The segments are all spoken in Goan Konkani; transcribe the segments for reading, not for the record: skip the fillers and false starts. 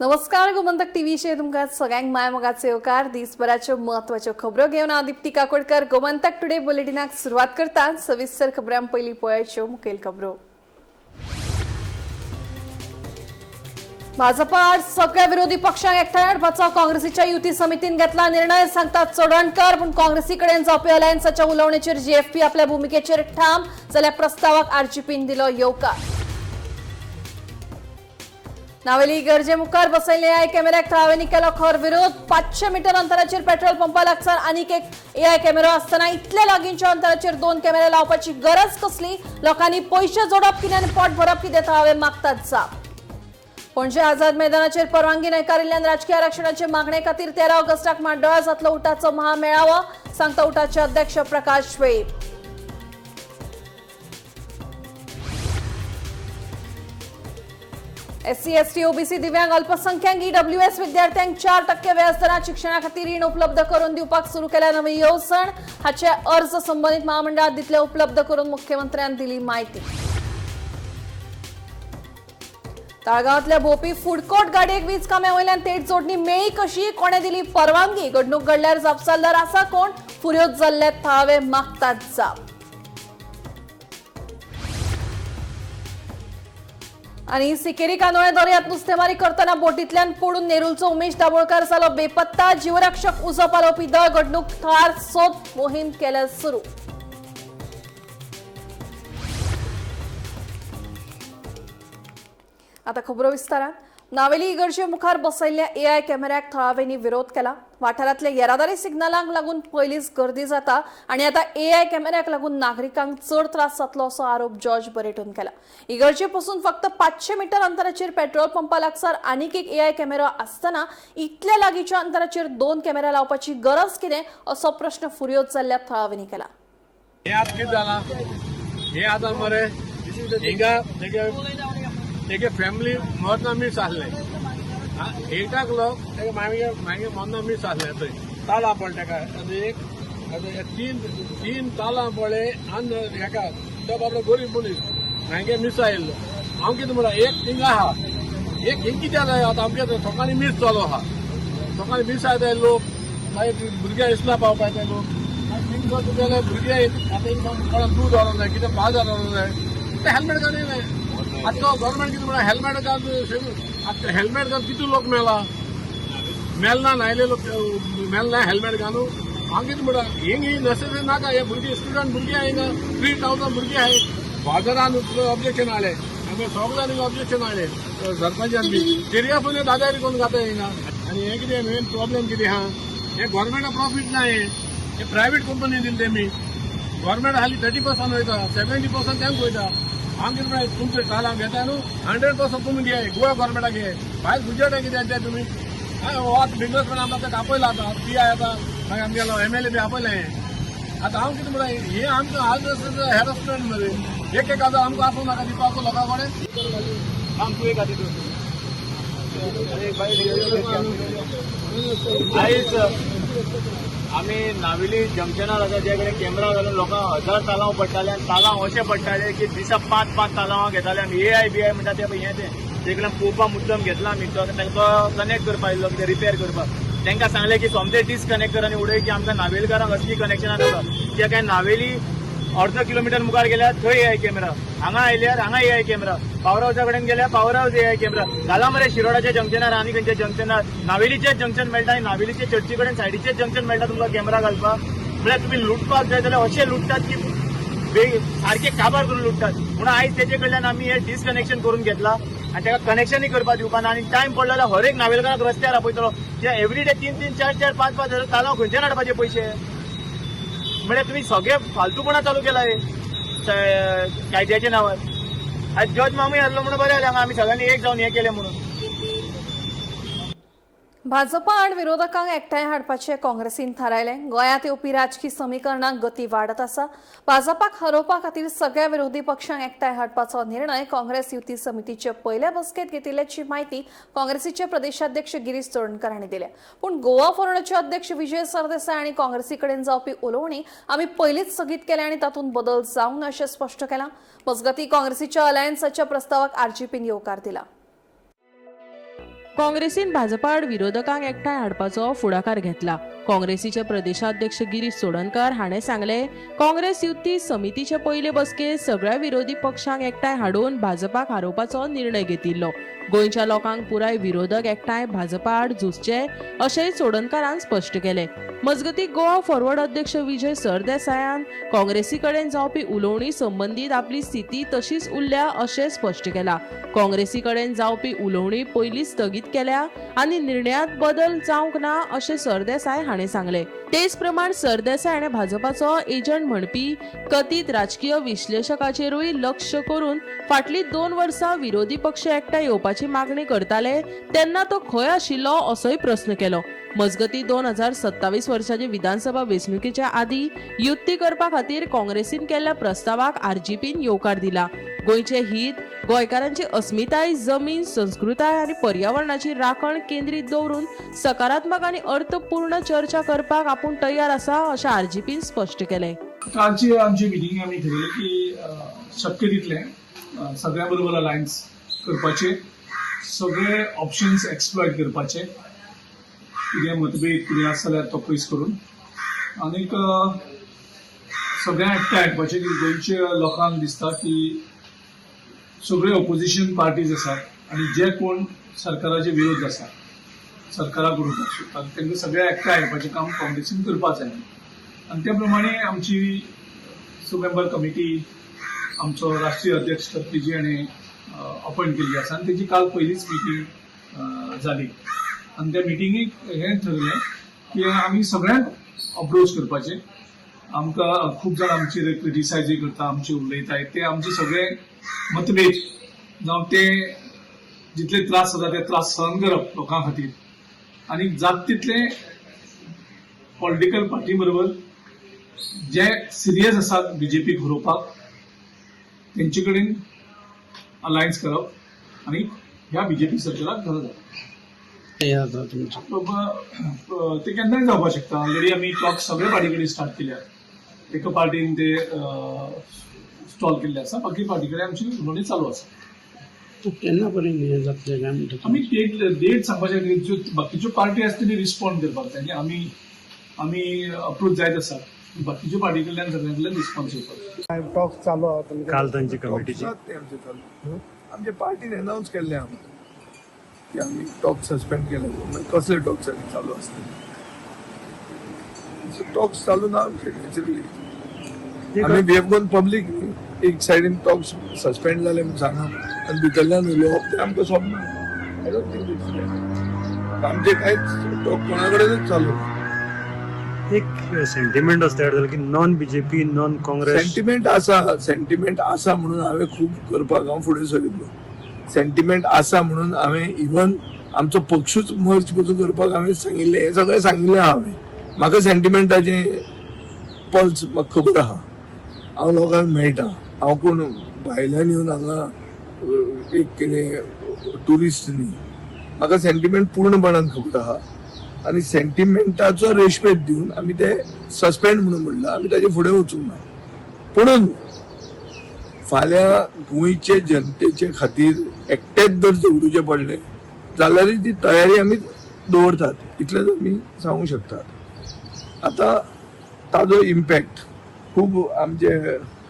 नमस्कार, गोमंतक टीव्हीचेर तुमकां सगळ्यांक माय मोगाचो येवकार. दिसभराच्यो म्हत्वाच्यो खबरो घेवन हांव दीप्ती काकोडकर गोमंतक टुडे बुलेटिनाक सुरवात करता. सविस्तर खबरां पयलीं पळयाच्यो मुखेल खबरो. भाजपा आड सगळ्या विरोधी पक्षांक एकठांय हाडपाचो काँग्रेसीच्या युती समितीन घेतला निर्णय, सांगतात चोडणकर. पूण काँग्रेसी कडेन जावपी अलायन्साच्या उलोवण्याचेर जीएफपी आपल्या भुमिकेचेर ठाम, जाल्यार प्रस्तावाक आरजीपीन दिलो येवकार. नावेली गरजे मुखार बसयल्ले एआय कॅमेऱ्याक थळाव्यांनी केलो खर विरोध. 500 मिटर अंतराचेर पेट्रोल पंपा लागसार आनीक एक एआय कॅमेरो आसतना इतल्या लागींच्या अंतराचेर दोन कॅमेरे लावपाची गरज कसली? लोकांनी पयशे जोडप कितें आनी पोट भरप कितें? थळावे मागतात जाप. पणजे आझाद मैदानाचेर परवानगी न्हयकारिल्ल्यान राजकीय आरक्षणाचे मागणे खातीर 13 ऑगस्टाक माड्डोळा जातलो उटाचो महामेळावो, सांगता उटाचे अध्यक्ष Prakash Velip. SC, ST, OBC, दिव्यांग, अल्पसंख्याक, ईडब्ल्यूएस विद्यार्थ्यांक 4% व्याज दरात शिक्षणा खातीर रीण उपलब्ध करून दिवपाक सुरू केल्या नवी येवजण. हाचे अर्ज संबंदीत महामंडळात दितले उपलब्ध करून, मुख्यमंत्र्यान दिली माहिती. ताळगांवांतल्या भोपी फूड कोर्ट गाडयेक वीज खांब्या वयल्यान थेट जोडणी मेळ्ळी कशी? कोणे दिली परवानगी? घडणूक घडल्यार जापसालदार आसा कोण? फुर्योज जाल्ले थळावे मागतात जाप. आणि सिकेरी कांदोळे दर्यात नुस्तेमारी करतना बोटींतल्यान पडून नेरूलचो उमेश दाबोळकार जालो बेपत्ता. जीवरक्षक, उजो पालोवपी दळ घडणूक थळार, सोद मोहीम केल्या सुरू. आता खबरो विस्तारान. नावेली इगर्जे मुखार बसयल्ल्या एआय कॅमेऱ्याक थळाव्यांनी विरोध केला. वाठारांतल्या येरादारी सिग्नलांक लागून पयलींच गर्दी जाता आनी आतां एआय कॅमेऱ्याक लागून नागरिकांक चड त्रास जातलो असो आरोप जॉर्ज बरेटून केला. इगर्जे पसून फक्त 500 मिटर अंतराचेर पेट्रोल पंपा लागसार आनीक एक एआय कॅमेरो आसतना इतल्या लागींच्या अंतराचेर दोन कॅमेरा लावपाची गरज कितें, असो प्रश्न फुर्योज जाल्ल्या थळाव्यांनी केला. हे आतां कितें जालां, हे आतां मरे हिंगा तेगे फॅमिली मरना मीस आसलें 8 o'clock तेगे मागीर मागीर मरना मीस आसलें. थंय तालां पडलें तेका. आतां एक आतां तीन तीन तालां पडले आनी हेका तो बाबडो गरीब मनीस मागीर मीस आयिल्लो. हांव कितें म्हणटा, एक थिंगा आहा, एक हिंग कित्याक जाय? आतां आमगे लोकांनी मीस चालू आहा, लोकांनी मीस येताय लोक, मागीर भुरग्यां इस्ला पावपा येताय लोक. मागीर थिंग तुगेले भुरगे आतां हिंगा कोणाक दूद व्हरूंक जाय, कितें बाजार व्हरूंक जाय, ते हेल्मेट घाली. आतां तो गव्हर्मेंट कितें म्हणा, हेल्मेट घाल. आतां हेल्मेट घाल कितू लोक मेला? मेलना नायले लोक मेलना हेल्मेट घालून. हांव कितें म्हणटा, हिंग ही नेसेसरी नाका. हे भुरगीं स्टुडंट भुरगीं आहाय हिंगा, 3000 भुरगीं आहाय. बाजारान ऑब्जेक्शन हाडलें, आमी सगळ्यांनी ऑब्जेक्शन हाडलें, सरपंचान बी. तरी आसून दादागिरी करून घाता हिंगा. आनी हें कितें मेन प्रॉब्लेम कितें आहा, हे गव्हर्मेंटा प्रॉफीट ना, हे प्रायवेट कंपनी दिले तेमी. गव्हर्मेंट हाली 30% वयता, 70% तेंक वयता. हांव कितें म्हणटा, तुमचे तालांव घेता न्हू, 100% तुमी घे, गोवा गव्हर्मेंटाक घे. भायर गुजराताक कितें ते तुमी हो आतां बिजनेसमॅन आमकां ताका आपयला. आतां पी I आतां मागीर आमगेलो एमएलए बी आपयलें. आतां हांव कितें म्हणटा, हे आमकां आज हॅरसमेंट मरे. एक एक आतां आमकां आसूं नाका दिवपाक लोकां कडेन. आमकां एक आयज आमी नावेली जंक्शनार आसा, ज्या कडेन कॅमेरा घालून लोकांक हजार तालांव पडटाले आनी तालांव अशे पडटाले की दिसा पांच पांच तालांवां घेताले. आमी ए I B I म्हणटा ते पळय, हें तें ते कडल्यान पळोवपाक मुद्दम घेतला आमी. तो तांकां कनेक्ट करपाक आयिल्लो, कितें रिपेर करपाक. तांकां सांगलें की सोमतें डिसकनेक्ट कर आनी उडय की आमकां नावेलकारांक असली कनेक्शनां नाका. जे काय नावेली अर्द किलोमिटर मुखार गेल्यार थंय एआय कॅमेरा, हांगा आयल्यार हांगा एआय कॅमेरा, पावर हावसा कडेन गेल्यार पावर हावस एआय कॅमेरा घाला मरे. शिरोडाच्या जंक्शनार आनी खंयच्या जंक्शनार नावेलीचेच जंक्शन मेळटा आनी नावेलीचे चर्ची कडेन सायडीचेच जंक्शन मेळटा तुमकां कॅमेरा घालपाक. म्हळ्यार तुमी लुटपाक जाय जाल्यार अशे लुटतात की सारखे काबार करून लुटतात. म्हणून आयज तेजे कडल्यान आमी हे डिसकनेक्शन करून घेतला आनी ताका कनेक्शनूय करपाक दिवपा ना. आनी टायम पडलो जाल्यार हर एक नावेलकाराक रस्त्यार आपयतलो. जे एवरी डे तीन तीन चार चार पांच पांच हजार तालांव खंयच्यान हाडपाचे पयशे? म्हळ्यार तुमी सगळे फालतूपणा चालू केला हे कायद्याच्या नावार. आयज जज मामूय आसलो म्हणून बरें जालें, हांगा आमी सगळ्यांनी एक जावन हें केलें म्हणून. भाजपा आड विरोधकांक एकठांय हाडपाचें काँग्रेसीन थारायलें. गोंयांत येवपी राजकी समीकरणाक गती वाडत आसा. भाजपाक हरोवपा खातीर सगळ्या विरोधी पक्षांक एकठांय हाडपाचो निर्णय काँग्रेस युती समितीचे पयल्या बसकेंत घेतिल्ल्याची माहिती काँग्रेसीचे प्रदेशाध्यक्ष गिरीश चोडणकर हांणी दिल्या. पूण गोवा फॉरवर्डाचे अध्यक्ष विजय सरदेसाय हांणी काँग्रेसी कडेन जावपी उलोवणी आमी पयलींच स्थगीत केल्या आनी तातूंत बदल जावंक ना अशें स्पश्ट केलां. मजगतीं, काँग्रेसीच्या अलायन्साच्या प्रस्तावाक आरजीपीन येवकार दिला. काँग्रेसीन भाजपा आड विरोधकांक एकठांय हाडपाचो फुडाकार घेतला. काँग्रेसीचे प्रदेशाध्यक्ष गिरीश चोडणकर हाणें सांगलें, काँग्रेस युती समितीचे पयले बसकेंत सगळ्या विरोधी पक्षांक एकठांय हाडून भाजपाक हारोवपाचो निर्णय घेतिल्लो. गोंयच्या लोकांक पुराय विरोधक एकठांय भाजपा आड झुजचे अशेंय चोडणकारान स्पश्ट केलें. मजगतीं, गोवा फॉरवर्ड अध्यक्ष विजय सरदेसायान काँग्रेसी कडेन जावपी उलोवणी संबंदीत आपली स्थिती तशीच उरल्या अशें स्पश्ट केलां. काँग्रेसी कडेन जावपी उलोवणी पयलीं स्थगीत केल्या आनी निर्णयांत बदल जावंक ना अशें सरदेसाय हाणें सांगलें. तेच प्रमाण सरदेसाय हाणें भाजपाचो एजंट म्हणपी कथीत राजकीय विश्लेशकाचेरूय लक्ष करून फाटलीं 2 वर्सां विरोधी पक्ष एकठांय येवपाची मागणी करताले तेन्ना तो खंय आशिल्लो असोय प्रस्न केलो. मजगतीं, 2027 वर्साचे विधानसभा वेंचणुकेच्या आदीं युती करपा खातीर काँग्रेसीन केल्ल्या प्रस्तावाक आरजीपीन येवकार दिला. गोंयचे हित, गोंयकारांची अस्मिताय, जमीन, संस्कृताय आनी पर्यावरणाची राखण केंद्रीत दवरून सकारात्मक आनी अर्थपूर्ण चर्चा करपाक आपूण तयार आसा अशें आरजीपीन स्पश्ट केलें. कालची आमची मिटींग आमी ठरयलें की शक्य तितलें सगळ्यां बरोबर अलायन्स करपाचे, सगळे ऑप्शन्स एक्सप्लॉयट करपाचे, कितें मतभेद कितें आसा जाल्यार तो पयस करून आनीक सगळ्यांक एकठांय हाडपाचें की गोंयच्या लोकांक दिसता की सगळे ओपोजिशन पार्टीज आसात आनी जे कोण सरकाराचे विरोध आसा, सरकाराक उडोवपाक सोदतात, तांकां सगळ्या एकठांय हाडपाचें काम काँग्रेसीन करपाक जाय. आनी त्या प्रमाणे आमची स मेंबर कमिटी आमचो राष्ट्रीय अध्यक्ष तर्फे हाणें अपॉयंट केल्ली आसा आनी तेजी काल पयलीच मिटींग जाली आनी त्या मिटिंगेक हें ठरलें की आमी सगळ्यांक अप्रोच करपाचें. आमकां खूब जाण आमचेर क्रिटिसायजूय करता, आमचे उलयताय, ते आमचे सगळे मतभेद जावं ते जितले त्रास जाता ते त्रास सहन करप लोकां खातीर आनी जात तितले पॉलिटिकल पार्टी बरोबर जे सिरियस आसात बीजेपीक हरोवपाक तेंचे कडेन अलायन्स करप आनी ह्या बीजेपी सरकाराक घरा धाडप. हे आता तुमचं ते केन्नाय जावपाक शकता. ऑलरेडी आमी टॉक सगळे पार्टी कडेन स्टार्ट केल्या. एका पार्टीन ते स्टॉल केल्ले आसा, बाकी पार्टी कडेन आमची उलोवणी चालू आसा. केन्ना पर्यंत हे जातले काय म्हणटा? आमी डेट डेट सांगपाचे खातीर ज्यो बाकीच्यो पार्टी आसा तेणी रिस्पॉन्ड करपाक जाय आनी आमी अप्रोच जायत आसा. बाकीच्यो पार्टी कडल्यान सगळ्यां कडल्यान रिस्पॉन्स येवपाक जाय. टॉक चालू आहा तुमचे? काल तांची कमिटीची आसात ते आमचे चालू. आमच्या पार्टीन अनाउन्स केल्ले आमकां की आमी टॉक सस्पेंड केले. मागीर कसले टॉक्स चालू आसतले? टॉक्स चालू ना आमचे. नॅचरली आमी we have gone public. एक सायडीन टॉक्स सस्पेंड जाले म्हूण सांगा आनी भितरल्यान उलोवप तें आमकां सोबना. I don't think it's. आमचे कांयच टॉक कोणा कडेनूच चालू ना. एक सेंटिमेंट आसता जाल्यार की non BJP, non Congress. Sentiment आसा, सेंटिमेंट आसा म्हणून हांवें खूब करपाक हांव फुडें सरिल्लो. सेंटिमेंट आसा म्हणून हांवें इवन आमचो पक्षूच मर्ज पसून करपाक हांवें सांगिल्लें. हें सगळें सांगिल्लें हांवें. म्हाका सेंटिमेंटाचें पल्स म्हाका खबर आहा. हांव लोकांक मेळटा. हांव कोण भायल्यान येवन हांगा एक कितें ट्युरिस्ट न्ही. म्हाका सेंटिमेंट पूर्णपणान खबर आहा आनी सेंटिमेंटाचो रेशपेद दिवन आमी ते सस्पेंड म्हणून म्हणलां. आमी ताजे फुडें वचूंक ना. पुणून फाल्यां गोंयचे जनतेचे खातीर एकटेच जर झगडुचें पडलें जाल्यारय ती तयारी आमी दवरतात, इतलेंच आमी सांगूंक शकतात. आतां ताजो इम्पॅक्ट खूब आमचे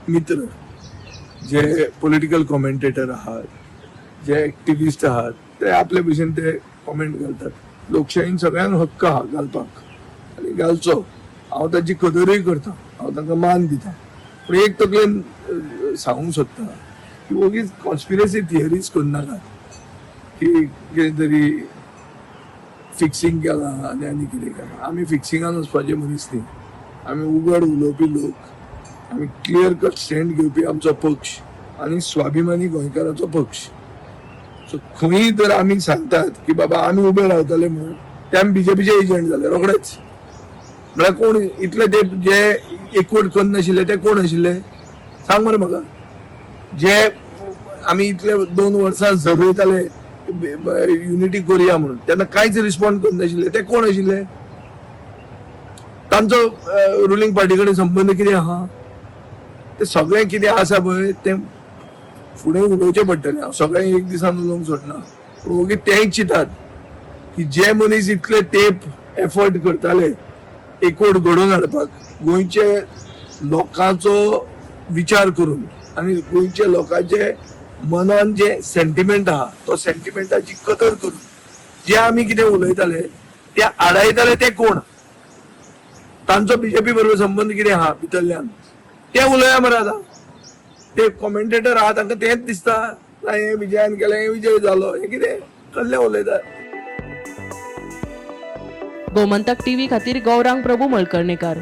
मित्र जे पॉलिटिकल कॉमेंटेटर आहात, जे एक्टिविस्ट आहात, ते आपले भशेन ते कॉमेंट घालतात. लोकशाहीन सगळ्यांक हक्क आहा घालपाक आनी घालचो. हांव ताची कदरूय करता, हांव तांकां मान दिता. पूण एक तकलेन सांगूंक सोदता की ओगीच कॉन्स्पिरसी थियरीज करनाकात की कितें तरी फिक्सिंग केलां आनी आनी कितें केलां. आमी फिक्सिंगान वचपाचे मनीस न्ही. आमी उगड उलोवपी लोक. आमी क्लियर कट स्टँड घेवपी आमचो पक्ष आनी स्वाभिमानी गोंयकाराचो पक्ष. सो खंयूय तर आमी सांगतात की बाबा आमी उबे रावतले म्हणून, ते आमी बीजेपीचे एजंट जाले रोखडेच. म्हळ्यार कोण इतले ते जे एकवट करनाशिल्ले ते कोण आशिल्ले, सांग मरे म्हाका. जे आमी इतले 2 वर्सां झरयताले युनिटी करुया म्हणून, तेन्ना कांयच रिस्पॉन्ड करनाशिल्ले ते कोण आशिल्ले? तांचो रुलिंग पार्टी कडेन संबंद कितें आहा? ते सगळें कितें आसा पळय तें फुडें उलोवचें पडटलें. हांव सगळें एक दिसान उलोवंक सोदना, पूण ओगी तेंय चिंतात. की जे मनीस इतले तेंप एफर्ट करताले एकवट घडोवन हाडपाक, गोंयचे लोकांचो विचार करून आनी गोंयच्या लोकांचे मनान जे सेंटिमेंट आहा तो सेंटिमेंटाची कदर करून जे आमी कितें उलयताले ते आडायताले ते कोण, तांचो बीजेपी बरोबर संबंद कितें आहा भितरल्यान ते उलया मरे. आतां ते कॉमेंटेटर आहा तांकां तेंच दिसता, ना हें विजयान केलें, हें विजय जालो, हें कितें कसलें उलयता. गोमंतक टीव्ही खातीर गौरांग प्रभू मळकर्णेकर.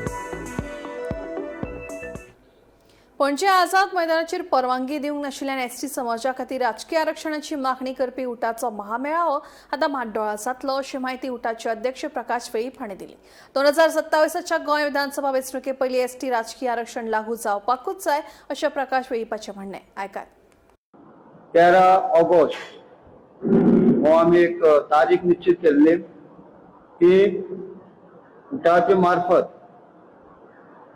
पणजे आझाद मैदानाचेर परवानगी दिवंक नाशिल्ल्यान एसटी समाजा खातीर राजकी आरक्षणाची मागणी करपी उटाचो महामेळावो आतां म्हाड्डोळा जातलो अशी म्हायती उटाचे अध्यक्ष प्रकाश वेळीप हांणी दिली. 2027च्या गोंय विधानसभा वेंचणुके पयलीं एसटी राजकी आरक्षण लागू जावपाकूच जाय अशें प्रकाश वेळीपाचें म्हणणें. आयकात. 13 ऑगस्ट हो आमी एक तारीख निश्चित केल्ली की उटाचे मार्फत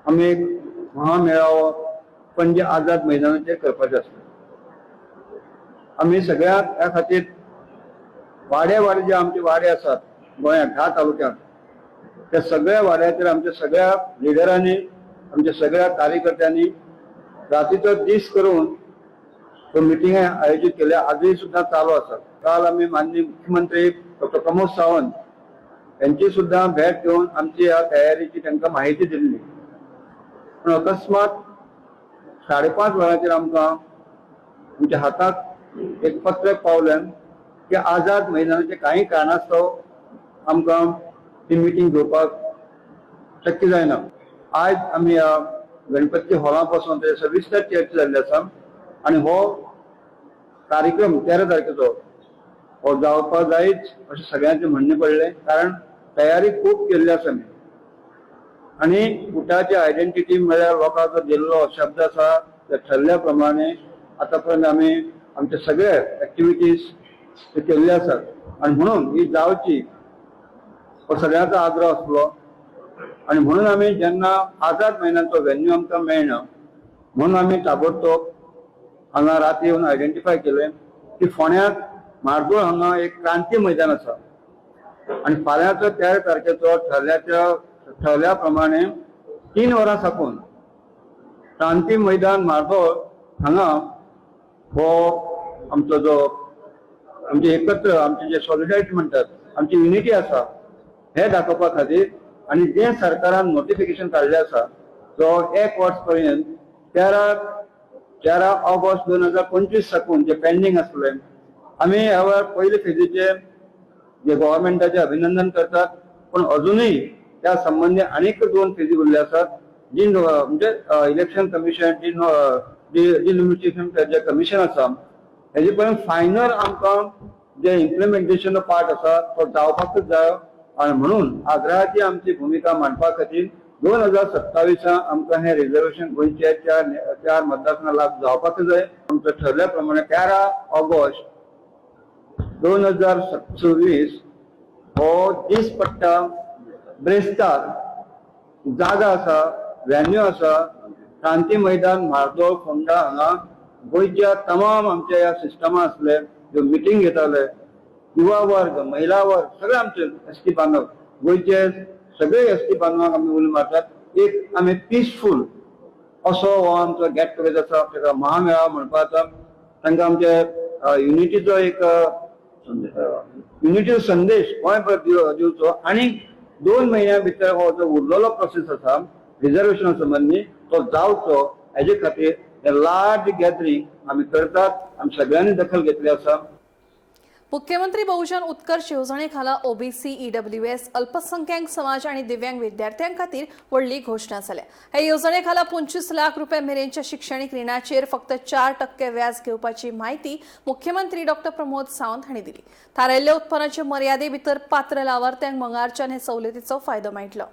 आमी एक महामेळावो पणजे आझाद मैदानाचेर करपाचें आसलें. आमी सगळ्या ह्या खातीर वाडे वाडे जे आमचे वाडे आसात गोंयांत 10 तालुक्यांत, त्या सगळ्या वाड्याचेर आमच्या सगळ्या लिडरांनी, आमच्या सगळ्या कार्यकर्त्यांनी रातीचो दीस करून ह्यो मिटिंग आयोजीत केल्या. आजूय सुद्धा चालू आसात. काल आमी माननीय मुख्यमंत्री डॉक्टर प्रमोद सावंत यांची सुद्धा भेट घेवन आमची ह्या तयारीची तांकां माहिती दिल्ली. पूण अकस्मात 5:30 वरांचेर आमकां आमच्या हातात एक पत्रक पावलें की आझाद मैदानाचे काही कारणास्तव आमकां ती मिटींग घेवपाक शक्य जायना. आयज आमी ह्या गणपती हॉला पासून ते सविस्तर चर्चा जाल्ली आसा आनी हो कार्यक्रम 13 तारखेचो हो जावपाक जायच अशें सगळ्यांचें म्हणणें पडलें, कारण तयारी खूब केल्ली आसा आमी. आनी उटाची आयडेंटिटी म्हळ्यार लोकांचो दिल्लो शब्द आसा, ते ठरल्या प्रमाणे आतां पर्यंत आमी आमचे सगळे एक्टिविटीज ते केल्ले आसात आनी म्हणून ही जावची हो सगळ्यांचो आग्रह आसलो. आनी म्हणून आमी जेन्ना आझाद मैदानाचो व्हेन्यू आमकां मेळना म्हणून आमी ताबडतोब हांगा राती येवन आयडेंटिफाय केलें की फोंड्यांत म्हार्दोळ हांगा एक क्रांती मैदान आसा आनी फाल्यांचो 13 तारखेचो ठरल्या प्रमाणे 3 वरां साकून क्रांती मैदान म्हार्दोळ हांगा हो आमचो जो आमचे एकत्र आमचे जे सॉलिडारिटी म्हणटात, आमची युनिटी आसा हे दाखोवपा खातीर आनी जें सरकारान नोटिफिकेशन काडलें आसा तो एक वर्स पर्यंत 13 ऑगस्ट 2025 साकून जे पेंडींग आसले, आमी ह्या वेळार पयले फेजीचे जे गव्हर्मेंटाचे अभिनंदन करतात, पण अजूनही त्या संबंधी आनीक दोन फेजी उरले आसात, जी म्हणजे इलेक्शन कमिशन डिलिमिटेशन जे कमिशन आसा हेजे पर्यंत फायनल आमकां जे इम्प्लिमेंटेशन पार्ट आसा तो जावपाकच जाय. आनी म्हणून आग्रहाची आमची भुमिका मांडपा खातीर 2027 आमकां हें रिजर्वेशन गोंयचे चार चार मतदारसंघ लाभ जावपाकच जाय. आमचं ठरल्या प्रमाणे 13 ऑगस्ट 2026 हो दीस पडटा ब्रेस्तार. जागा आसा, व्हेन्यू आसा क्रांती मैदान म्हार्दोळ फोंडा. हांगा गोंयच्या तमाम आमच्या ह्या सिस्टमा आसले ज्यो मिटींग घेताले, युवा वर्ग, महिला वर्ग, सगळे आमचे एसटी बांधव, गोंयचे सगळे एसटी बांधवांक आमी उलो मारतात. एक आमी पिसफूल असो हो आमचो गेट टुगेदर आसा, ताका महामेळावो म्हणपाचो. तांकां आमचे युनिटीचो एक युनिटीचो संदेश गोंयभर दिवचो आनी 2 म्हयन्या भितर हो जो उरलेलो प्रोसेस आसा रिजर्वेशना संबंदी तो जावचो हेजे खातीर हे लार्ज गॅदरींग आमी करतात. आमी सगळ्यांनी दखल घेतली आसा. मुख्यमंत्री बहुजन उत्कर्ष येवजणे खाला ओबीसी, ईडब्ल्यूएस, अल्पसंख्याक समाज आणि दिव्यांग विद्यार्थ्यां खातीर व्हडली घोशणा जाल्या. हे येवजणे खाला 25 लाख रुपया मेरेनच्या शिक्षणीक रिणाचेर फक्त 4% व्याज घेवपाची म्हायती मुख्यमंत्री डॉक्टर प्रमोद सावंत हांणी दिली. थारायल्ल्या उत्पन्नाचे मर्यादे भितर पात्र लावार्थ्यांक मंगारच्यान हे सवलतीचो फायदो मेळटलो.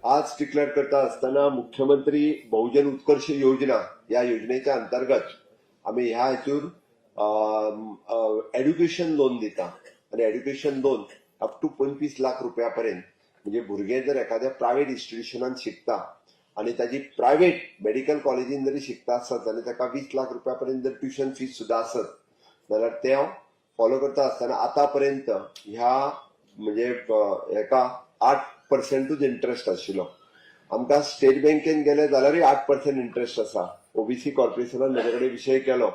आज डिक्लेअर करता असताना मुख्यमंत्री बहुजन उत्कर्ष योजना या योजनेच्या अंतर्गत आम्ही ह्या हेतून एड्युकेशन लोन दिता आणि education loan up to 25 lakh रुपया पर्यंत. म्हणजे भुरगे जर एखाद्या प्रायव्हेट इन्स्टिट्युशनान शिकता आणि ताजी प्रायव्हेट मेडिकल कॉलेजीन जरी शिकता आसत जाल्यार ताका 20 लाख रुपया पर्यंत जर ट्युशन फीस सुद्धा आसत जाल्यार ते फॉलो करता आसतना आतां पर्यंत ह्या म्हणजे हेका 8% इंट्रस्ट आशिल्लो. आमकां स्टेट बँकेन गेले जाल्यारूय 8% इंट्रस्ट आसा. ओबीसी कॉर्पोरेशनान म्हजे कडेन विशय केलो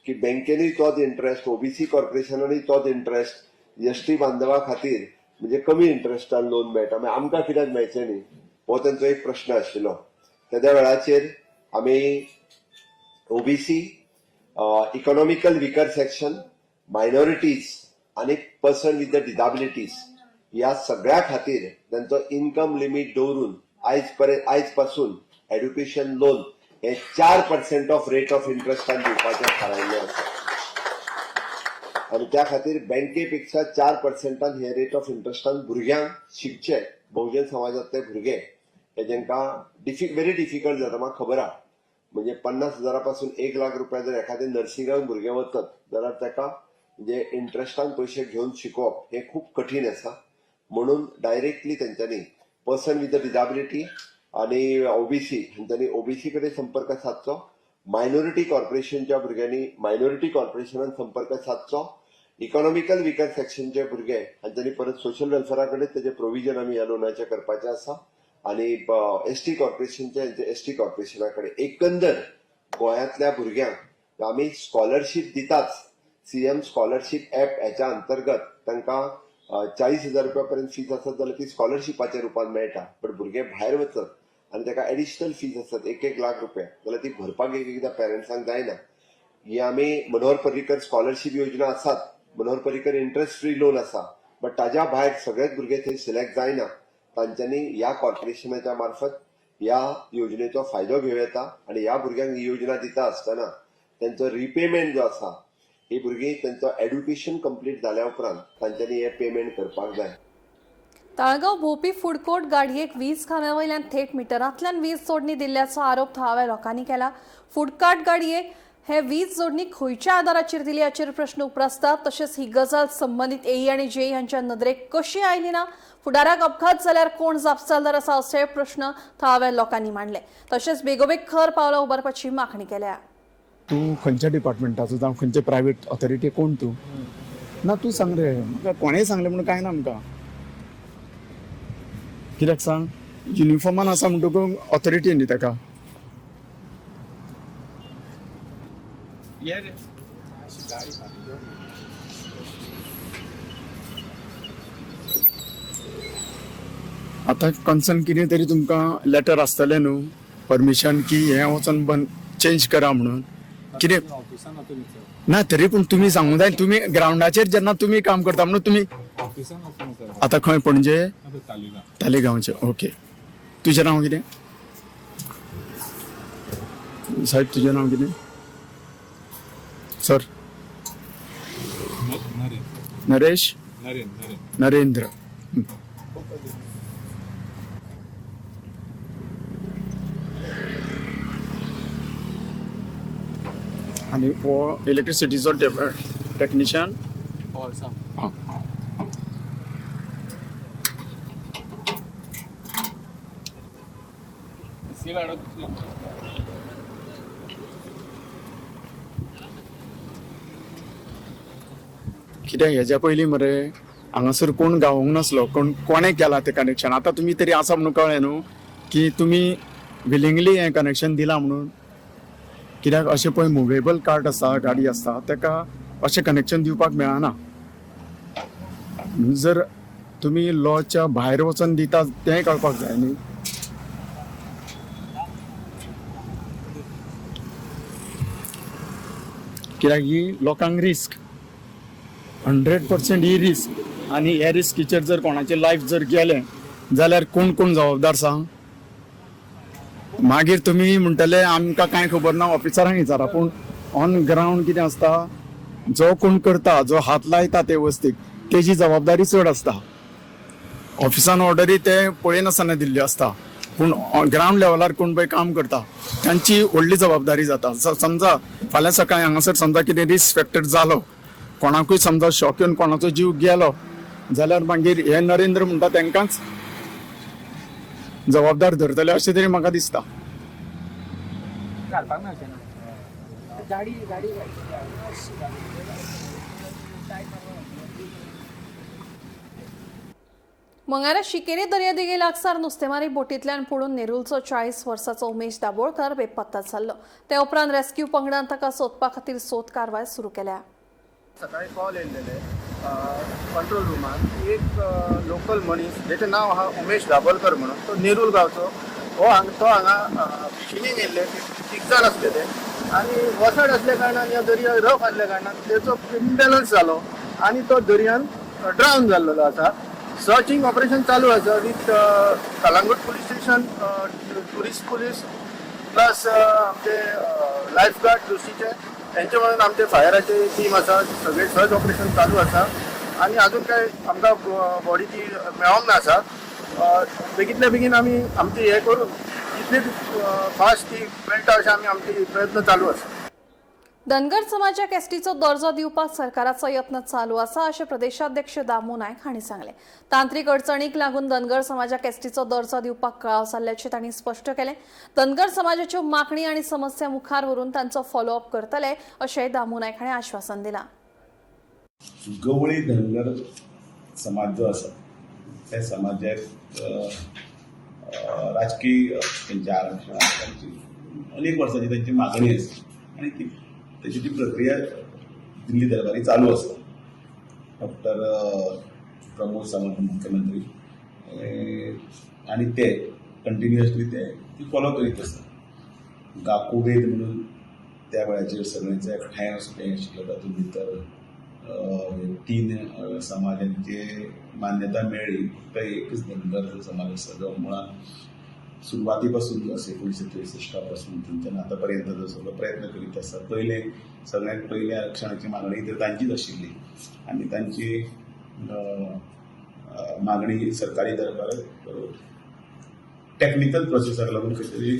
की बँकेनूय तोच इंट्रस्ट, ओबीसी कॉर्पोरेशनानूय तोच इंट्रस्ट, एसटी बांधवा खातीर म्हणजे कमी इंट्रस्टान लोन मेळटा, मागीर आमकां कित्याक मेळचें न्ही, हो तेंचो एक प्रश्न आशिल्लो. तेद्या वेळाचेर आमी OBC, economical weaker section, minorities आनी पर्सन विथ the disabilities ह्या सगळ्या खातीर तेंचो इन्कम लिमीट दवरून आयज पासून एड्युकेशन लोन हे 4% ऑफ रेट ऑफ इंट्रस्टान दिवपाचें थारायल्लें आसा. आनी त्या खातीर बँके पेक्षा 4% हे रेट ऑफ इंट्रस्टान भुरग्यांक शिकचे, बहुजन समाजांतले भुरगे हे जेंकां व्हेरी डिफिकल्ट जाता, म्हाका खबर आहा. म्हणजे 50,000 पासून 1 लाख रुपया जर एखादें नर्सिंगाक भुरगें वचत जाल्यार ताका म्हणजे इंट्रस्टान पयशे घेवन शिकोवप हें खूब कठीण आसा. म्हणून डायरेक्टली तेंच्यांनी पर्सन विथ the disability आनी ओबीसी हेंच्यांनी ओबीसी कडेन संपर्क सादचो, मायनॉरिटी कॉर्पोरेशनच्या भुरग्यांनी मायनॉरिटी कॉर्पोरेशनान संपर्क सादचो, इकॉनॉमिकल विकर सेक्शनचे भुरगे हांच्यांनी परत सोशल वेलफेरा कडेन तेजें प्रोविजन आमी ह्या लोनाचें करपाचें आसा आनी एसटी कॉर्पोरेशनचे एसटी कॉर्पोरेशना कडेन. एकंदर गोंयांतल्या भुरग्यांक आमी स्कॉलरशीप दिताच. सीएम स्कॉलरशीप ऍप हेच्या अंतर्गत तांकां 40,000 रुपया पर्यंत फीज आसत जाल्यार ती स्कॉलरशिपाच्या रुपान मेळटा. बट भुरगे भायर वचत आनी ताका एडिशनल फीज आसत 1-1 लाख रुपया जाल्यार ती भरपाक एक एकदां पेरंट्सांक जायना. ही आमी मनोहर पर्रीकर स्कॉलरशीप योजना आसात, Manohar Parrikar interest free loan आसा, बट ताज्या भायर सगळेच भुरगे थंय सिलेक्ट जायना. तांच्यांनी ह्या कॉर्पोरेशनाच्या मार्फत ह्या योजनेचो फायदो घेवं येता आनी ह्या भुरग्यांक ही योजना दिता आसतना तेंचो रिपेमेंट जो आसा, ही भुरगीं तेंचो एड्युकेशन कंप्लीट जाल्या उपरांत तांच्यांनी हें पेमेंट करपाक जाय. ताळगांव भोवपी फूड कोर्ट गाडयेक वीज खांब्या वयल्यान थेट मिटरांतल्यान वीज जोडणी दिल्ल्याचो आरोप थळाव्या लोकांनी केला. फूड कार्ट गाडयेक हे वीज जोडणी खंयच्या आदाराचेर दिली हाचेर प्रश्न उप्रासतात. तशेंच ही गजाल संबंदीत एई आनी जेई हांच्या नदरेक कशी आयली ना, फुडाराक अपघात जाल्यार कोण जापसालदार आसा अशे प्रश्न थळाव्या लोकांनी मांडले. तशेंच बेगोबेग खर पावलां उबारपाची मागणी केल्या. तूं खंयच्या डिपार्टमेंटाचो जावं खंयचे प्रायवेट ऑथॉरिटी कोण तूं ना तूं सांग रे. म्हाका कोणेय सांगलें म्हणून कांय ना आमकां. कित्याक सांग, युनिफॉर्मान आसा म्हणटकूच ऑथॉरिटी न्ही ताका. आतां कन्सर्न कितें तरी तुमकां लेटर आसतलें न्हू परमिशन की हें वचोन बंद चेंज करा म्हणून कितें ना तरी पूण तुमी सांगूंक जाय. तुमी ग्रावंडाचेर जेन्ना तुमी काम करता म्हणून तुमी आतां खंय पणजे तालिगांवचे. ओके, तुजें नांव कितें साहेब? तुजें नांव कितें सर? नरेश नरेंद्र. आनी हो इलेक्ट्रिसिटीचो टेक्निशियन. हां, कित्याक हेज्या पयलीं मरे हांगासर कोण गावोंक नासलो, कोण कोणें केलां तें कनेक्शन. आतां तुमी तरी आसा म्हणून कळ्ळें न्हू की तुमी विलिंगली हें कनेक्शन दिलां म्हणून. कित्याक अशें पळय मुवेबल कार्ट आसा, गाडी आसता, ताका अशें कनेक्शन दिवपाक मेळना. जर तुमी लॉच्या भायर वचून दिता तेंय कळपाक जाय न्ही. कित्याक ही लोकांक रिस्क 100% ही रिस्क. आनी ह्या रिस्कीचेर जर कोणाचें लायफ जर गेलें जाल्यार कोण कोण जबाबदार सांग. मागीर तुमी म्हणटले आमकां कांय खबर ना, ऑफिसरांक विचारा. पूण ऑन ग्रावंड कितें आसता, जो कोण करता, जो हात लायता ते वस्तीक, तेजी जबाबदारी चड आसता. ऑफिसान ऑर्डरी ते पळयनासतना दिल्ल्यो आसता, पूण ग्रावंड लेवलार कोण पळय काम करता तांची व्हडली जबाबदारी जाता. समजा फाल्यां सकाळीं हांगासर समजा कितें रिस्क फॅक्टर जालो, कोणाकूय समजा शॉक येवन कोणाचो जीव गेलो जाल्यार मागीर हे नरेंद्र म्हणटा तांकांच जबाबदार धरतले अशें तरी म्हाका दिसता. मंगळारा शिकेरी दर्यादेगे लागसार नुस्तेमारी बोटींतल्यान पडून नेरूलचो 40 वर्साचो उमेश दाबोळकर बेपत्ता जाल्लो. ते उपरांत रेस्क्यू पंगडान ताका सोदपा खातीर सोद कारवाय सुरू केल्या. सकाळी कॉल येयल्लेले कंट्रोल रुमान एक लोकल मनीस जेचें नांव आहा उमेश दाबोलकर म्हणून, तो नेरूल गांवचो. हो तो हांगा फिशींगेक येयल्ले, तीग जाण आसले ते आनी वसाड आसल्या कारणान ह्या दर्या रफ आसल्या कारणान तेचो इम्बॅलन्स जालो आनी तो दर्यान ड्रावन जाल्लो आसा. सर्चींग ऑपरेशन चालू आसा with Calangute police station, tourist police plus आमचे लायफ गार्ड दुसरीचे तेंचे म्हणून आमचे फायराचे टीम आसा. सगळे सर्च ऑपरेशन चालू आसा आनी अजून काय आमकां बॉडी ती मेळोंक ना आसा. बेगीतल्या बेगीन आमी आमचे हे करून जितले फास्ट ती मेळटा अशें आमी आमचे प्रयत्न चालू आसा. धनगर समाजाक एसटीचो दर्जो दिवपाक सरकाराचो यत्न चालू आसा अशें प्रदेशाध्यक्ष दामू नायक हांणी सांगलें. तांत्रीक अडचणीक लागून धनगर समाजाक एसटीचो दर्जो दिवपाक कळाव जाल्ल्याचें तांणी स्पश्ट केलें. धनगर समाजाच्यो मागणी आनी समस्या मुखार व्हरून तांचो फॉलोअप करतले अशेंय दामू नायक हांणी आश्वासन दिलां. गवळी धनगर समाज जो आसा त्या समाजाक राजकीय तेंच्या आरक्षणाक तांची अनेक वर्सांची तांची मागणी आसा आनी ती ताची ती प्रक्रिया दिल्ली दरबारी चालू आसा. डॉक्टर प्रमोद सावंत मुख्यमंत्री आनी ते कंटिन्युअसली ते ती फॉलो करीत आसा. गाकुवेद म्हणून त्या वेळाचेर सगळ्यांचे एकठांय वचपें आशिल्लो, तातूंत भितर 3 समाजांची मान्यता मेळ्ळी. फक्त एकच धनगर समाज आसा जो मुळांत सुरवाती पासून जो आसा 1963 पासून थंयच्यान आतां पर्यंत जो सगळो प्रयत्न करीत आसा. पयले सगळ्यांत पयले आरक्षणाची मागणी तर तांचीच आशिल्ली आनी तांची मागणी सरकारी दरबारात टॅक्निकल प्रोसेसाक लागून खंय तरी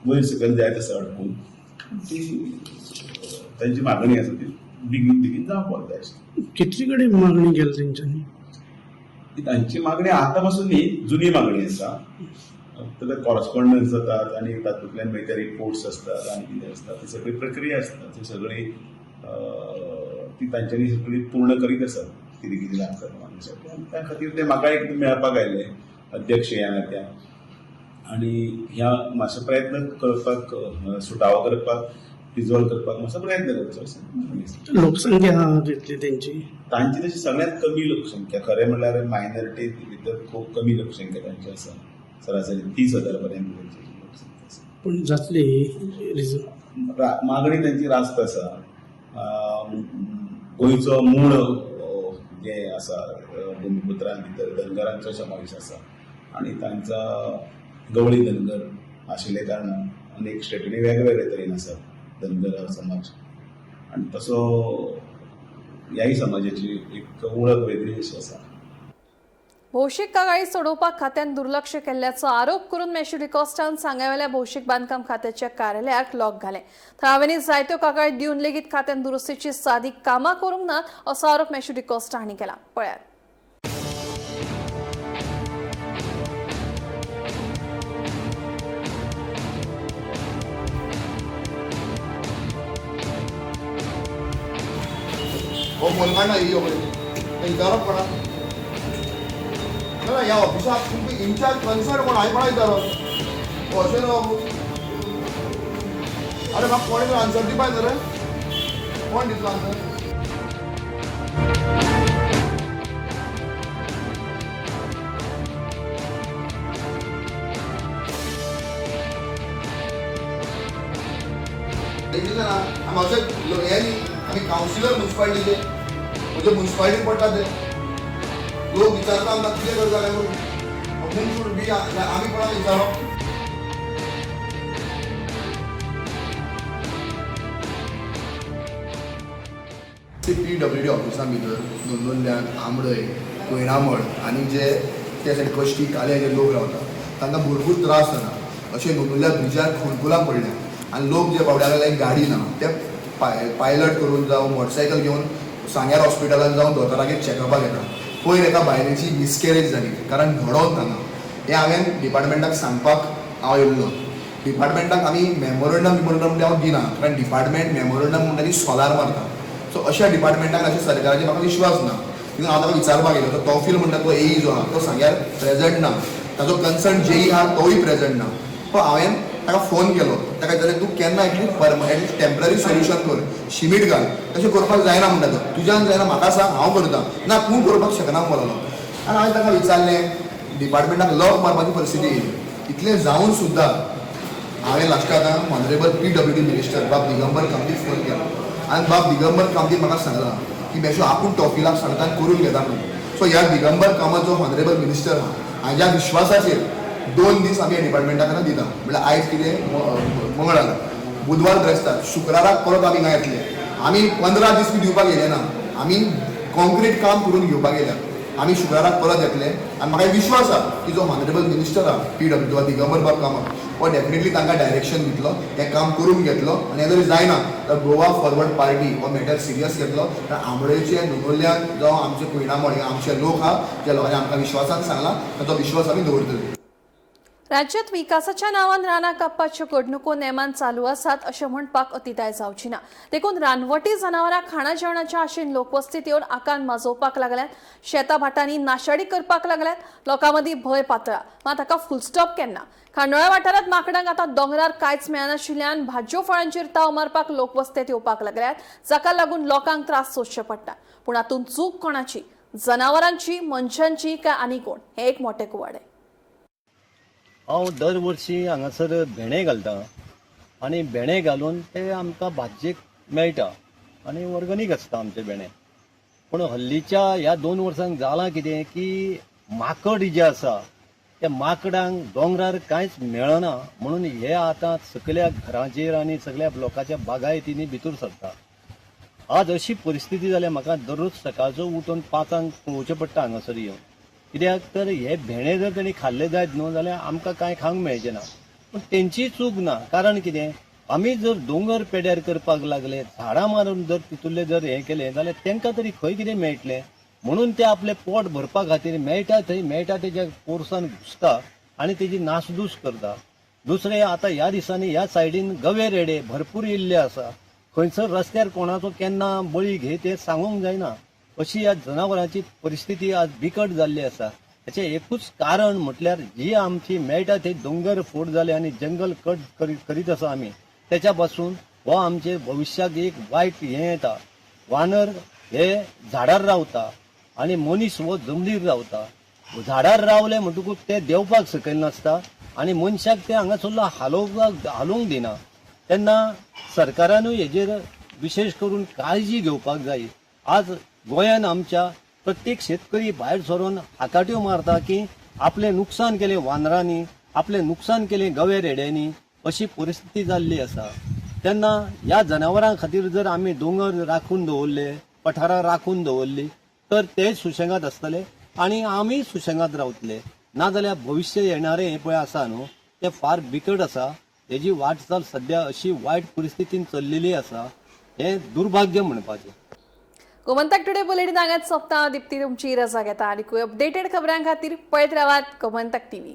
वयर सकयल जायत आसा अडकून. ती तांची मागणी आसा ती बेगीन बेगीन जावपाक जाय आशिल्ली. कितली कडेन मागणी केली तेंच्यांनी? तांची मागणी आतां पासून न्ही, जुनी मागणी आसा. फक्त कॉरस्पॉन्डन्स जातात आनी तातूंतल्यान मागीर ते रिपोर्ट्स आसतात आनी कितें आसता ती सगळी प्रक्रिया आसता, ती सगळी ती तांच्यांनी सगळी पूर्ण करीत आसात कितें कितें लागता आनी त्या खातीर ते म्हाका एक मेळपाक आयले अध्यक्ष ह्या नात्यान आनी ह्या मातसो प्रयत्न करपाक, सुटावो करपाक, रिजॉल्व करपाक मातसो प्रयत्न करचो अशें. लोकसंख्या तितली तेंची तांची तशी सगळ्यांत कमी लोकसंख्या, खरें म्हणल्यार मायनॉरिटी भितर खूब कमी लोकसंख्या तांची आसा. सरासरी 30,000 पर्यंत तांची लोकसंख्या आसा. पूण जातली रिजन मागणी तांची रास्त आसा. गोंयचो मूळ जे आसा भुमिपुत्रां भितर धनगरांचो समावेश आसा आनी तांचा गवळी धनगर आशिल्ल्या कारणान अनेक स्टेटींनी वेगवेगळे तरेन आसा धनगर समाज आनी तसो ह्याय समाजाची एक वळख वेगळी अशी आसा. भौशीक कागाळी सोडोवपाक खात्यान दुर्लक्ष केल्ल्याचो आरोप करून मॅश्यू डिकॉस्टान सांग्यावेल्या भौशीक बांदकाम खात्याच्या कार्यालयाक लॉक घाले. थळाव्यांनी जायत्यो कागाळी दिवन लेगीत खात्यान दुरुस्तीची सादी कामां करूंक ना असो आरोप मॅश्यू डिकॉस्टा हांणी केला. पळयात. हो मोलकांडा ही विचारप कोणा ना ह्या ऑफिसाक तुमकां इन्चार्ज कन्सर्न कोण हांवें कोणा विचारप अशें ना बाबू. अरे म्हाका कोणें आन्सर दिवपाक जाय रे, कोण दितलो आन्सर? ना आमी अशें हे न्ही, आमी कावन्सिलर मुन्सिपालिटीचे, म्हणजे मुन्सिपालिटीन पडटा ते लोक विचारता आमकां कितें करता काय म्हणून. मून बी आमी कोणाक विचारप? PWD ऑफिसा भितर नोंदोल्ल्यान आमडय, कोयणामळ आनी जे त्या सायड कश्टी काले जे लोक रावता तांकां भरपूर त्रास जाला. अशें नोंदुल्ल्या ब्रिजार खोणकुलां पडल्या आनी लोक जे बावड्याक लायक गाडी ना ते पायलट करून जावं मोटरसायकल घेवन सांग्यार हॉस्पिटलान जावन दोतोरागेर चॅकअपाक येता. पयर एका बायलेची मिसकॅरेज जाली कारण घडोवन तांगा. हें हांवें डिपार्टमेंटाक सांगपाक हांव येयल्लो. डिपार्टमेंटाक आमी मेमोरंडम बिमोरंडम हांव दिना कारण डिपार्टमेंट मेमोरंडम म्हणटा ती सोलार मारता. सो अशा डिपार्टमेंटाक अशा सरकाराचेर म्हाका विश्वास ना. थिंगा हांव ताका विचारपाक गेलो. तो तोफील म्हणटा तो एई जो आहा तो सांग्यार प्रेजंट ना, ताजो कन्सर्न जेई आहा तोय प्रेजंट ना. सो हांवें ताका फोन केलो, ताका विचारलें तूं केन्ना at least at least temporary solution कर, शिमीट घाल, तशें करपाक जायना म्हणटा तो, तुज्यान जायना म्हाका सांग हांव करता, ना तूं करपाक शकना म्हणलो. आनी हांवें ताका विचारलें, डिपार्टमेंटाक लॉक मारपाची परिस्थिती येयली. इतलें जावन सुद्दां हांवें लास्टाक आतां ऑनरेबल PWD minister बाब दिगंबर कामतीक फोन केलो आनी बाब दिगंबर कामतीन म्हाका सांगलां की बेशो आपूण टॉफिलाक सांगता आनी करून घेता म्हणून. सो ह्या दिगंबर कामत जो ऑनरेबल मिनिस्टर आहा हाज्या विश्वासाचेर 2 दीस आमी ह्या डिपार्टमेंटाक आतां दिता. म्हणल्यार आयज कितें मंगळार, बुधवार ब्रेस्तार, शुक्राराक परत आमी हिंगा येतले. आमी 15 दीस बी दिवपाक येयले ना, आमी कॉन्क्रीट काम करून घेवपाक येयल्या. आमी शुक्राराक परत येतले आनी म्हाका विश्वास आहा की जो ऑनरेबल मिनिस्टर आहा PW Digambar बाब कामत हो डेफिनेटली तांकां डायरेक्शन दितलो, हें काम करून घेतलो. आनी हें जरी जायना तर गोवा फॉरवर्ड पार्टी हो मॅटर सिरियस घेतलो. कारण आंबोळेचे नोनोल्यान जावं आमचे कुयणामळ हे आमचे लोक आहा ज्या लोकांनी आमकां विश्वासान सांगलां ताचो विश्वास आमी दवरतले. राज्यात विकासाच्या नावान रानां कापपाच्यो घडणुको नेमान चालू आसात अशें म्हणपाक अतिताय जावची ना. देखून रानवटी जनावरां खाणा जेवणाच्या आशेन लोकवस्तीत येवन आकांत माजोवपाक लागल्यात, शेतां भाटांनी नाशाडी करपाक लागल्यात, लोकां मदीं भंय पातळा. मात हाका फुलस्टॉप केन्ना? खांडोळ्या वाठारांत माकडांक आतां दोंगरार कांयच मेळनाशिल्ल्यान भाजयो फळांचेर ताव मारपाक लोकवस्तेत येवपाक लागल्यात, जाका लागून लोकांक त्रास सोंसचे पडटा. पूण हातूंत चूक कोणाची? जनावरांची, मनशांची काय आनी कोण? हें एक मोटें कुवाडें. हांव दरवर्षी हांगासर भेंडे घालता आनी भेंडे घालून ते आमकां भाजयेक मेळटा आनी ऑर्गेनीक आसता आमचे भेंडे. पूण हल्लीच्या ह्या 2 वर्सांक जालां कितें की माकड जे आसा त्या माकडांक दोंगरार कांयच मेळना म्हणून हे आतां सगल्या घरांचेर आनी सगल्या लोकांच्या बागायतींनी भितर सरता. आज अशी परिस्थिती जाल्या म्हाका दररोज सकाळचो उठून 5 पळोवचें पडटा हांगासर येवन, कित्याक तर हे भेंडे जर तेणी खाल्ले जायत न्हू जाल्यार आमकां कांय खावंक मेळचें ना. पूण तेंची चूक ना, कारण कितें आमी जर दोंगर पेड्यार करपाक लागले, झाडां मारून जर तितूंतलें जर हें केलें जाल्यार तेंकां तरी खंय कितें मेळटलें म्हणून ते आपलें पोट भरपा खातीर मेळटा थंय मेळटा तेज्या पोरसान घुसता आनी तेजी नासधूस करता. दुसरें आतां ह्या दिसांनी ह्या सायडीन गवे रेडे भरपूर येयल्ले आसा, खंयसर रस्त्यार कोणाचो केन्ना बळी घे तें सांगूंक जायना. अशी ह्या जनावरांची परिस्थिती आज बिकट जाल्ली आसा. हाचें एकूच कारण म्हटल्यार जी आमची मेळटा ते दोंगर फोड जाले आनी जंगल कट करीत आसा आमी, तेच्या पासून हो आमचे भविश्याक एक वायट हें येता. वानर हे झाडार रावता आनी मनीस हो जमनीर रावता. झाडार रावले म्हणटकूच ते देंवपाक सकयल नासता आनी मनशाक ते हांगासरलो हालोवंक दिना. तेन्ना सरकारानूय हेजेर विशेश करून काळजी घेवपाक जाय. आज गोंयान आमच्या प्रत्येक शेतकरी भायर सरून हाकाट्यो मारता की आपलें नुकसान केलें वानरांनी, आपलें नुकसान केलें गवे रेड्यांनी, अशी परिस्थिती जाल्ली आसा. तेन्ना ह्या जनावरां खातीर जर आमी दोंगर राखून दवरले, पठारां राखून दवरली तर ते सुशेगाद आसतले आनी आमी सुशेगाद रावतले. नाजाल्यार भविश्य येणारें हें पळय आसा न्हू तें फार बिकट आसा. हेजी वाटचाल सद्या अशी वायट परिस्थितीन चल्लेली आसा, हें दुर्भाग्य म्हणपाचें. गोमंतक टुडे बुलेटिन हांगाच सोंपता. दीप्ती तुमची रजा घेता आनी अपडेटेड खबरां खातीर पळयत रावात गोमंतक टीव्ही.